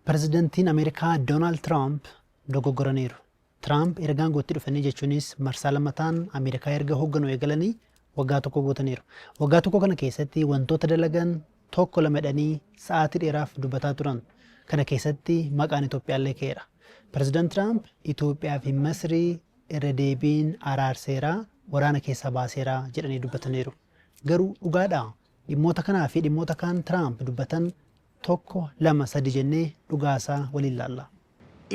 Pirezidantiin Ameerikaa Doonaald Tiraamp dogoggoraniiru. Tiraamp erga aangootti dhufanii, jechuunis marsaa lammataan Ameerikaa erga hoogganuu eegalanii waggaa tokko guutaniiru. Waggaa tokko kana keessatti wantoota dalagan tokko lama jedhanii sa'aatii dheeraaf dubbataa turan. Kana keessatti maqaan Itoophiyaallee ka'eera. Pireezidant Tiraamp Itoophiyaa fi Masrii irra deebiin araarseeraa, waraana keessaa baaseeraa jedhanii dubbataniiru. Garuu dhugaadhaa? Dhimmoota kanaa fi dhimmoota kaan Tiraamp dubbatan tokko, lama, sadi jennee dhugaasaa waliin laalla.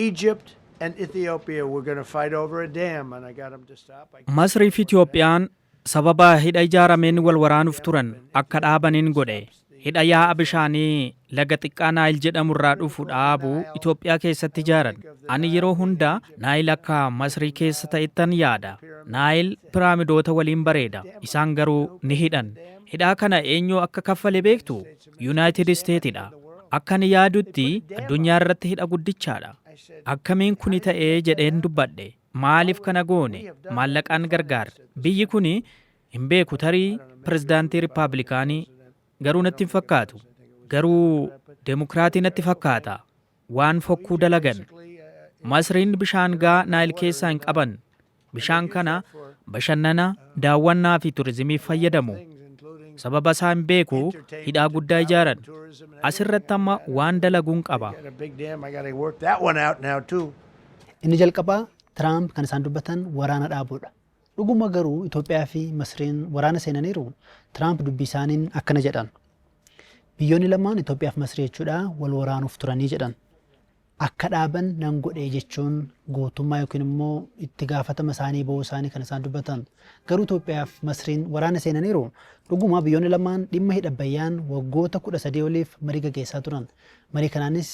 Egypt and Ethiopia were going to fight over a dam, and I got them to stop. Masrii fi Itiyoophiyaan sababa hidha ijaarameen wal waraanuuf turan, akka dhaabaniin godhe. Hidha yaa'a bishaanii laga xiqqaa Naayil jedhamu irraa dhufu dhaabuu Itoophiyaa keessatti ijaaran. Ani yeroo hunda Naayil akka Masrii keessa ta'ettan yaada. Naayil piraamidoota waliin bareeda. Isaan garuu ni hidhan. Hidhaa kana eenyu akka kaffale beektu? Yuunaayitid Isteetidha. Akka ani yaadutti addunyaa irratti hidha guddichaadha. Akkamiin kuni ta'ee jedheen dubbadhe. Maaliif kana goone? Maallaqaan gargaarre. Biyyi kuni hin beeku, tarii pirezidaantii Riippaabilikaanii, garuu natti hin fakkaatu. Garuu Deemokiraatii natti fakkaata. Waan fokkuu dalagan. Masriin bishaan gaa Naayil keessaa hin qaban. Bishaan kana bashannana, daawwannaa fi turizimiif fayyadamu. Sababa isaa hin beeku, hidhaa guddaa ijaaran. Asirratti amma waan dalaguun qaba. Got a big dam. I got to work that one out now too. Inni jalqabaa Tiraamp kan isaan dubbatan waraana dhaabuudha. Dhuguma garuu Itoophiyaa fi Masriin waraana seenaniiru? Tiraamp dubbii isaaniin akkana jedhan. Biyyoonni lamaan, Itoophiyaa fi Masrii jechuudha, wal waraanuuf turanii jedhan. Akka dhaaban nan godhee jechuun gootummaa yookiin immoo itti gaafatama isaanii bahuu isaanii kan isaan dubbatan. Garuu Itoophiyaa fi Masriin waraana seenaniiru? Dhuguma biyyoonni lamaan dhimma hidha Abbayyaan waggoota 13 oliif marii gaggeessaa turan. Marii kanaanis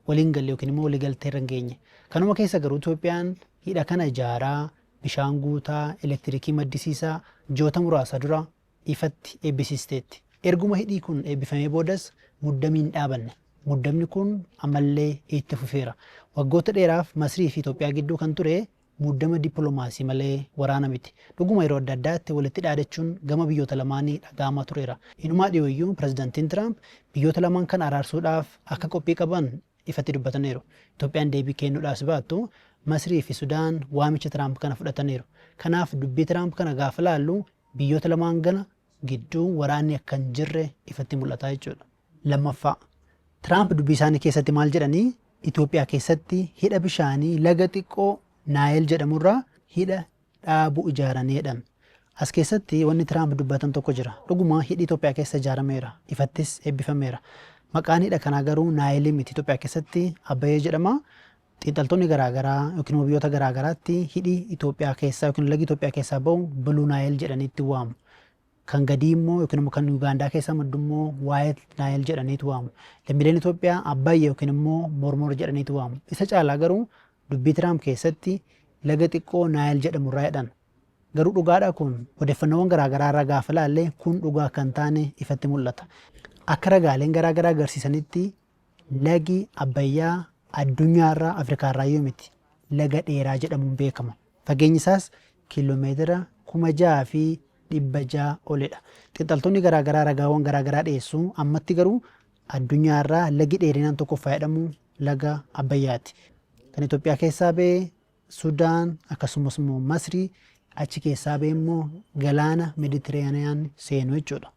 waliin galle yookiin immoo waliigaltee irra hin geenye. Kanuma keessa garuu Itoophiyaan hidha kana ijaaraa, bishaan guutaa, elektirikii maddisiisaa ji'oota muraasa dura ifatti eebbisiisteetti. Erguma hidhii kun eebbifamee boodas muddamii hin dhaabanne. Muddamni kun ammallee itti fufeera. Waggoota dheeraaf Masrii fi Itoophiyaa gidduu kan ture muddama dippiloomaasii malee waraana miti. Dhuguma yeroo adda addaatti walitti dhaadachuun gama biyyoota lamaanii dhaga'amaa tureera. Inumaa dhiyooyyuu pirezidantiin Tiraamp biyyoota lamaan kan araarsuudhaaf akka qophii qaban ifatti dubbataniiru. Itoophiyaan deebii kennuudhaas baattu, Masrii fi Sudaan waamicha Tiraamp kana fudhataniiru. Kanaaf dubbii Tiraamp kana gaafa laallu biyyoota lamaan gana gidduu waraanni akka hin jirre ifatti mul'ata jechuudha. Lammaffaa, Tiraamp dubbii isaanii keessatti maal jedhanii? Itoophiyaa keessatti hidha bishaanii laga xiqqoo Naayil jedhamurraa hidha dhaabuu ijaaranii jedhan. As keessatti wanni Tiraamp dubbatan tokko jira. Dhuguma hidhi Itoophiyaa keessa ijaarameera. Ifattis eebbifameera. Maqaan hidha kanaa garuu Naayilii miti. Itoophiyaa keessatti Abbayee jedhama. Xiinxaltoonni garaagaraa yookiin immoo biyyoota garaagaraatti hidhi Itoophiyaa keessaa yookiin lagi Itoophiyaa keessaa bahu Blue Nile jedhanii itti waamu. Kan gadii immoo yookiin immoo kan Ugaandaa keessaa maddu immoo White Nile jedhaniitu waamu. Lammiileen Itoophiyaa Abbayya yookiin immoo Mormor jedhaniitu waamu. Isa caalaa garuu dubbii Tiraamp keessatti laga xiqqoo Naayil jedhamu irraa jedhan. Garuu dhugaadha kun? Odeeffannoowwan garaagaraa irraa gaafa ilaalle kun dhugaa akka hin taane ifatti mul'ata. Akka ragaaleen garaagaraa agarsiisanitti lagi Abbayyaa addunyaarraa, Afrikaarraayyuu miti, laga dheeraa jedhamuun beekama. Fageenyi isaas kiiloomeetira 6,600 olidha. Xiinxaltoonni garaagaraa ragaawwan garaagaraa dhiyeessu. Ammatti garuu addunyaarraa lagi dheerinaan tokkoffaa jedhamu laga Abbayyaati. Kan Itoophiyaa keessaa ba'ee Sudaan akkasumas immoo Masrii, achi keessaa ba'ee immoo galaana Meeditiraaniyaan seenu jechuudha.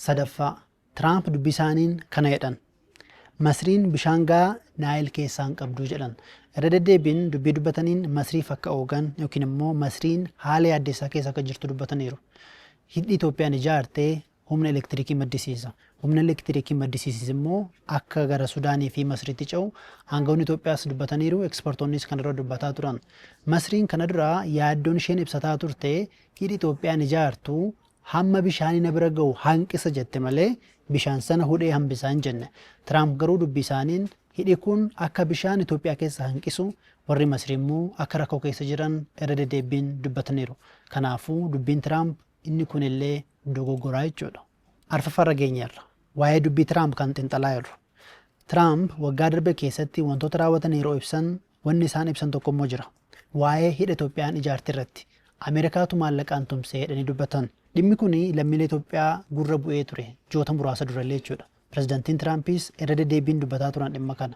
Sadaffaa, Tiraamp dubbii isaaniin kana jedhan. Masriin bishaan gahaa Naayil keessaa hin qabdu jedhan. Irra deddeebiin dubbii dubbataniin Masriif akka oogan yookiin immoo Masriin haala yaaddessaa keessa akka jirtu dubbataniiru. Hidhi Itoophiyaan ijaarte humna elektirikii maddisiisa. Humna elektirikii maddisiisis immoo akka gara Sudaanii fi Masriitti ce'u aangawoonni Itoophiyaas dubbataniiru, ekspertoonnis kana dura dubbataa turan. Masriin kana dura yaaddoon isheen ibsataa turte hidhi Itoophiyaan ijaartu hamma bishaanii na bira ga'u hanqisa jette malee bishaan sana hudhee hambisaa hin jenne. Tiraamp garuu dubbii isaaniin hidhi kun akka bishaan Itoophiyaa keessa hanqisu, warri Masrii immoo akka rakkoo keessa jiran irra deddeebiin dubbataniiru. Kanaafuu dubbiin Tiraamp inni kunillee dogoggoraa jechuudha. Arfaffaarra geenyeerra. Waa'ee dubbii Tiraamp kan xinxalaa jirru. Tiraamp waggaa darbe keessatti wantoota raawwatan yeroo ibsan wanni isaan ibsan tokko immoo jira. Waa'ee hidha Itoophiyaan ijaarte irratti Ameerikaatu maallaqaan tumsee jedhanii dubbatan. Dhimmi kun lammiilee Itoophiyaa gurra bu'ee ture ji'oota muraasa durallee jechuudha. Pirezidantiin Tiraampis irra deddeebiin dubbataa turan dhimma kana.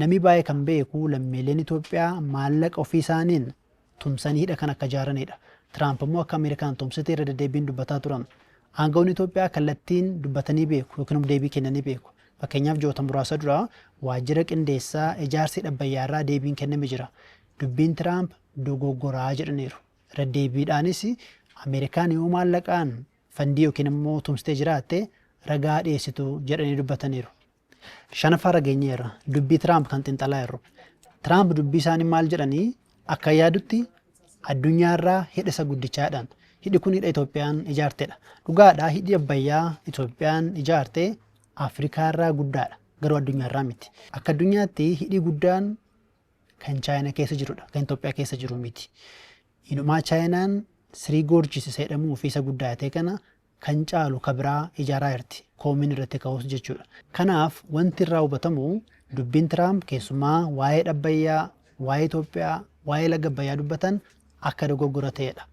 Namni baay'ee kan beeku lammiileen Itoophiyaa maallaqa ofii isaaniin tumsanii hidha kan akka ijaaranidha. Tiraamp immoo akka Ameerikaan tumsite irra deddeebiin dubbataa turan. Aangawoonni Itoophiyaa kallattiin dubbatanii beeku yookiin deebii kennanii beeku. Fakkeenyaaf, ji'oota muraasa dura waajjira qindeessaa ijaarsa hidha Abbayyaa irraa deebiin kenname jira. Dubbiin Tiraamp dogoggoraa jedhaniiru. Irra deebiidhaanis Ameerikaan yoo maallaqaan fund yookiin immoo tumsitee jiraatte ragaa dhiyeessitu jedhanii dubbataniiru. Shanaffaa irra geenyeerra, dubbii Tiraamp kan xiinxalaa jirru. Tiraamp dubbii isaanii maal jedhanii? Akka yaadutti addunyaarraa hidha isa guddichaadhaan. Hidhi kun hidha Itoophiyaan ijaartedha. Dhugaadha, hidhi Abbayyaa Itoophiyaan ijaarte Afrikaarraa guddaadha. Garuu addunyaarraa miti. Akka addunyaatti hidhi guddaan kan Chaayinaa keessa jirudha. Kan Itoophiyaa keessa jiru miti. Inumaa Chaayinaan Three Gorges isa jedhamuu fi isa guddaa ta'e kana kan caalu ka biraa ijaaraa jirti. Koomiin irratti ka'us jechuudha. Kanaaf wanti irraa hubatamu, dubbiin Tiraamp keessumaa waa'ee Abbayyaa, waa'ee Itoophiyaa, waa'ee laga Abbayyaa dubbatan akka dogoggora ta'edha.